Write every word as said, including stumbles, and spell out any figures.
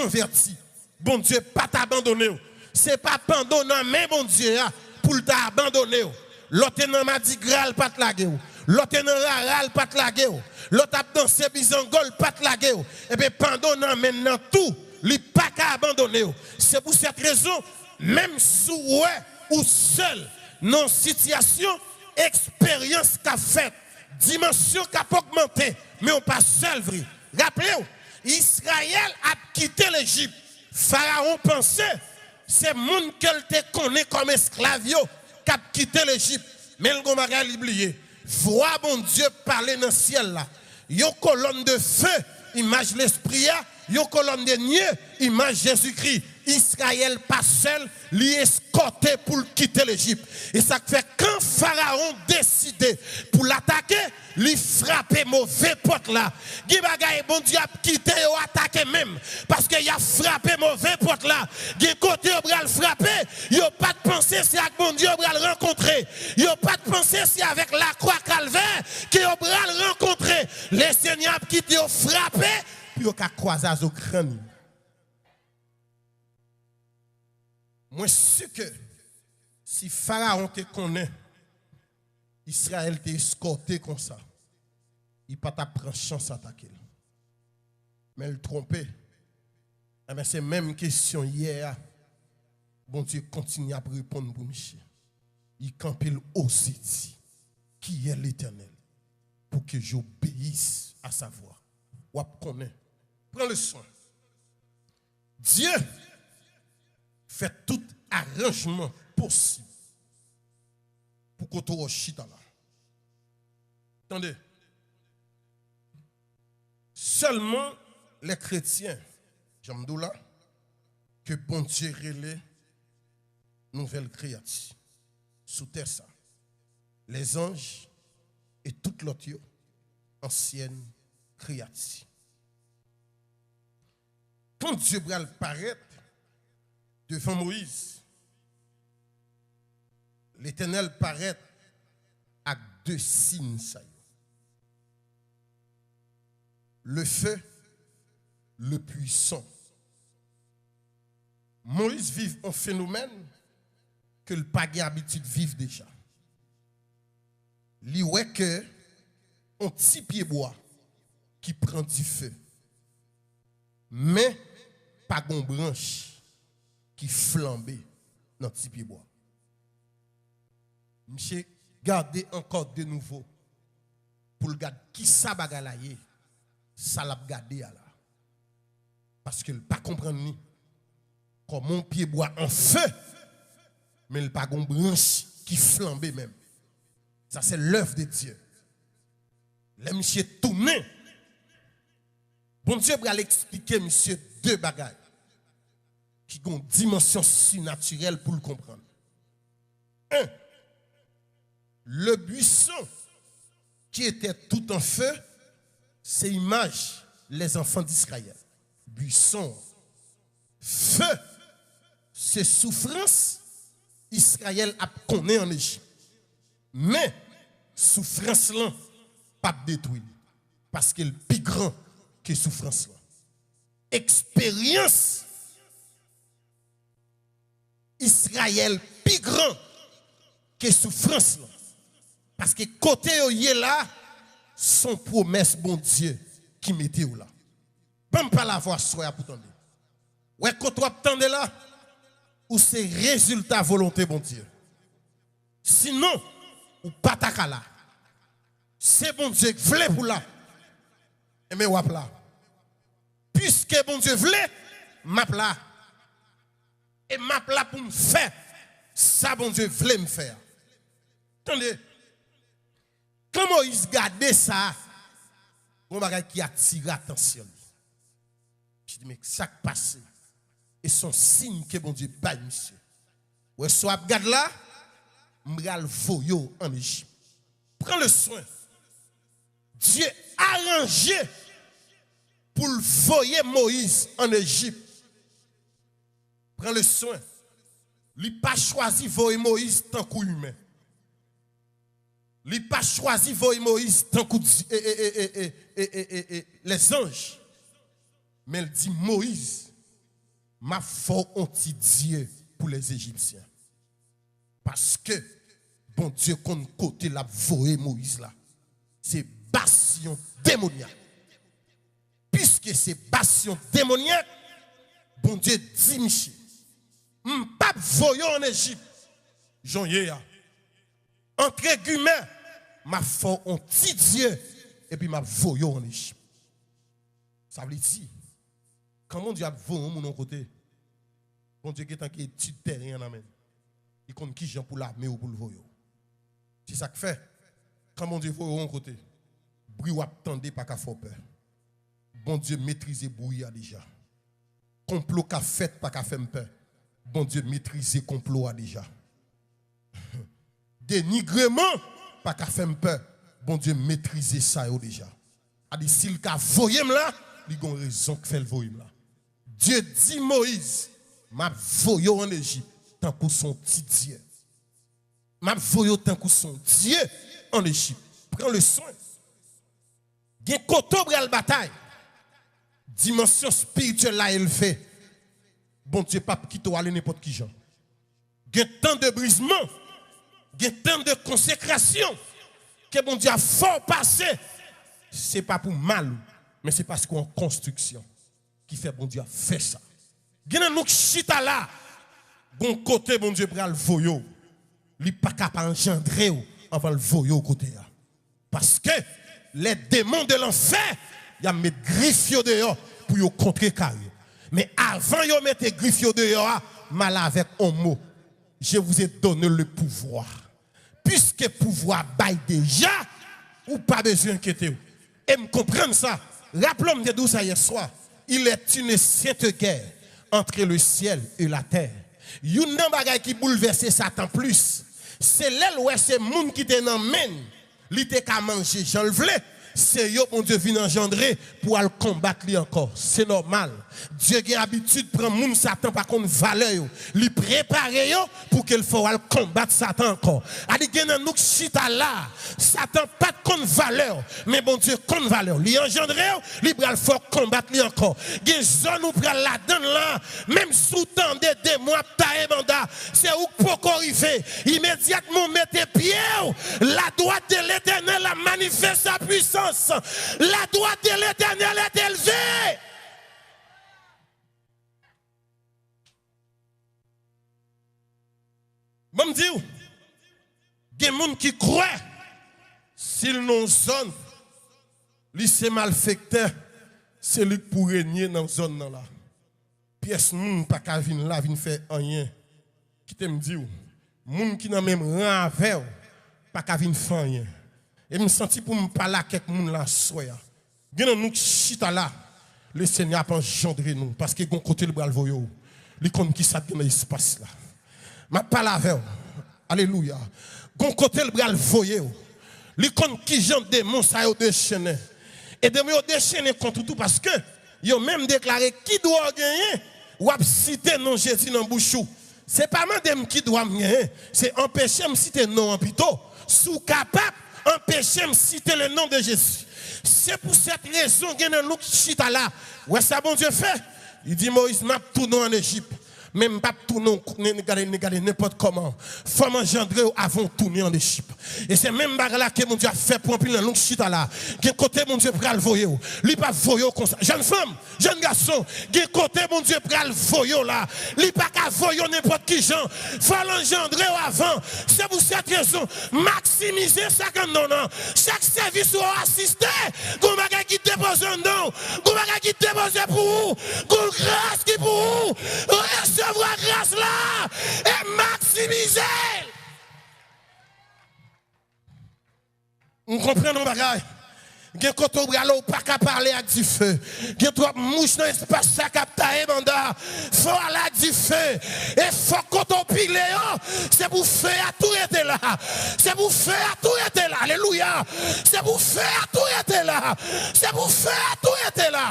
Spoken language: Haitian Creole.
konvèti. Bondye pa t abandone w. Se pa pandan w nan men Bondye a pou l ta abandone w. Lè w te nan madigra, l pa t lage w. Lè w te nan rara, l pa t lage w. Lè w t ap danse bizango, l pa t lage w. Ebyen, pandan w nan men l nan tou, li pa ka abandone w. Se pou sèt rezon, menm si w wè ou sèl nan yon sitiyasyon, eksperyans k ap fèt, dimansyon k ap ogmante, men w pa sèl vre. Raple w, Izrayèl ap kite Lejip. Farawon panse se moun ke l te konnen kòm esklav yo k ap kite Lejip. Men l gon bagay li bliye. Vwa Bondye pale nan syèl la. Yon kolòn de fe, imaj Lespri a, yon kolòn de nye, imaj Jezikri. Izrayèl pa sèl, li eskòte pou l kite Lejip. E sa k fè kan Farawon deside pou l atake, li frape move pòt la. Gen bagay Bondye ap kite yo atake menm, paske y ap frape move pòt la. Gen kote yo pral frape, yo pa t panse se ak Bondye yo pral rankontre. Yo pa t panse se avèk lakwa Kalvè ke yo pral rankontre. Lesenyè ap kite yo frape pou yo ka kwaze a zo krann yo. Mwen si ke si Farawon te konnen Izrayèl te eskòte konsa, li pa t ap pran chans atake l. Men l twonpe. Ebyen, se menm kesyon yè a, Bondye kontinye ap reponn pou misye. Li kanpe, l oze di, Qui est l'Éternel pour que j'obéisse à sa voix? W ap konnen. Pran leson. Dye fè tout aranjman posib pou kote w chita la. Tande. Sèlman lè kretyen, jan m di w la, ke Bondye rele nouvèl kreyati sou tè sa. Lèzanj e tout lòt yo, ansyèn kreyati. Kan Dye pral parèt devan Moyiz, Letènèl parèt ak de siy sa yo. Le feu, le puissant. Moyiz viv yon fenomèn ke l pa gen abitid viv deja. Li wè ke yon ti pyebwa ki pran dife, men pa gen yon branch ki flanbe nan ti pyebwa. Misye gade ankò de nouvo pou l gad kisa bagay la ye, sa l ap gade a la. Paske l pa konprann li. Kòman yon pyebwa an fe, men l pa gen yon branch ki flanbe menm. Sa se lèv de Dye. Lè misye tounen, Bondye pral eksplike misye de bagay ki gen yon dimansyon sinatirèl pou l konprann. En, le buisson qui était tout en feu, se imaj les enfants d'Israël. Buisson. Fe, se soufrans Izrayèl ap konnen an Ejip. Men, soufrans lan p ap detwi li, paske l pi gran ke soufrans lan. Eksperyans Izrayèl pi gran ke soufrans lan. Paske kote yo ye la, se yon pwomès Bondye ki mete yo la. Ban m pale avè w aswè a pou w tande. Wè kote w ap tande la, ou se rezilta volonte Bondye. Sinon, ou pa ta ka la. Se Bondye k vle pou w la. Enben, w ap la. Piske Bondye vle, m ap la. E m ap la pou m fè sa Bondye vle m fè a. Tande, kan Moyiz gade sa, gen yon bagay ki atire atansyon li. Misye di, men sa k pase? E se yon siy ke Bondye bay misye. Wè sa w ap gad la, m pral voye w ann Ejip. Pran leson. Dye aranje pou l voye Moyiz ann Ejip. Pran leson. Li pa chwazi voye Moyiz tankou imen. Li pa chwazi voye Moyiz tankou di- e, e, e, e, e, e, e, e, lèzanj. Men l di, Moyiz, M ap fè w on ti dye pou lèzejipsyen. Paske Bondye konn kote l ap voye Moyiz la. Se bas yon demonyak. Piske se bas yon demonyak, Bondye di misye, "M p ap voye w ann Ejip, jan w ye a. Antre gimè, m ap fè w on ti dye, epi m ap voye w ann Ejip." Sa vle di, kan Bondye ap voye yon moun yon kote, Bondye gentan gen etid tèren an nan men l. Li konn kijan pou l ame w pou l voye w. Se sa k fè, kan Bondye voye w yon kote, bri w ap tande pa ka fè w pè. Bondye metrize bri a deja. Konplo k ap fèt pa ka fè m pè. Bondye metrize konplo a deja. Denigreman pa ka fè m pè. Bondye metrize sa yo deja. A di, si l ka voye m la, li gon rezon k fè l voye m la. Dye di Moyiz, "M ap voye w ann Ejip tankou s on ti dye. M ap voye w tankou s on dye ann Ejip." Pran leson. Gen kote w pral batay. Dimansyon espirityèl la elve. Bondye p ap kite w ale nenpòt ki jan. Gen tan de brizman, gen tan de konsekrasyon ke Bondye ap fè w pase. Se pa pou mal ou, men se paske w an konstriksyon ki fè Bondye ap fè sa. Gen nan nou k chita la, gon kote Bondye pral voye w. Li pa ka pa anjandre w anvan l voye w kote a. Paske les démons de l'enfer, y ap met grif yo deyò pou yo kontrekare. Men avan yo mete grif yo deyò a, m al avèk on mo. Je vous ai donné le pouvoir. Piske pouvwa bay deja, ou pa bezwen enkyete w. E m konprann sa. Raple w, m te di w sa yèswa. Il est une sainte guerre entre le ciel et la terre. Youn nan bagay ki boulvèse Satan plis, se lè l wè se moun ki te nan men l, li te ka manje jan l vle, se yo Bondye vin anjandre pou al konbat li ankò. Se nòmal. Dye gen abitid pran moun Satan pa konn valè yo. Li prepare yo pou ke l fè w al konbat Satan ankò. A di gen nan nou k chita la, Satan pa t konn valè w, men Bondye konn valè w. Li anjandre w, li pral fè w konbat li ankò. Gen zòn ou pral ladan l lan, menm si w tande demon ap taye banda, se ou k poko rive. Imedyatman w mete pye w, la droite de l'Éternel a manifesté sa puissance. La droite de l'Éternel est élevée. Ban m di w, gen moun ki kwè, si l nan yon zòn, li se malfektè, se li k pou renye nan zòn nan la. Pyès moun pa ka vin la vin fè anyen. Kite m di w, moun ki nan menm ran avè w pa ka vin fè anyen. E m santi pou m pale a kèk moun la aswè a. Gen nan nou k chita la, Lesenyè ap anjandre nou, paske gon kote l pral voye w. Li konn kisa k gen nan espas la. M ap pale avè w. Alelouya. Gon kote l pral voye w. Li konn kijan demon sa yo dechennen. E demon yo dechennen kont ou tou, paske yo menm deklare ki dwa w genyen, w ap site non Jezi nan bouch ou. Se pa mande m ki dwa m genyen, se anpeche m site non an pito. Si w kapab, anpeche m site le nom de Jésus. Se pou sèt rezon gen nan nou k chita la. Wè sa Bondye fè? Li di Moyiz, "M ap tounen w ann Ejip, men m p ap tounen w kou-, ne, ne, gade, ne, gade, nenpòt kòman. Fò m anjandre w avan w tounen ann Ejip." E se menm bagay la ke Bondye ap fè pou anpil nan nou k chita la. Gen kote Bondye pral voye w. Li p ap voye w konsa. Jèn fanm, jèn gason, gen kote Bondye pral voye w la. Li pa ka voye w nenpòt ki jan. Fò l anjandre w avan. Se pou sèt rezon, maksimize sa k anndan w nan. Chak sèvis ou asiste, gon bagay ki depoze anndan w. Gon bagay ki depoze pou ou. Gon gras ki pou ou. Resevwa gras la e maksimize l. M konprann yon bagay. Gen kote w prale, w pa ka pale ak dife. Gen twòp mouch nan espas sa k ap taye banda. Fò w ale ak dife. E fò kote w pile yo, se pou fe a tou rete la. Se pou fe a tou rete la. Alelouya. Se pou fe a tou rete la. Se pou fe a tou rete la.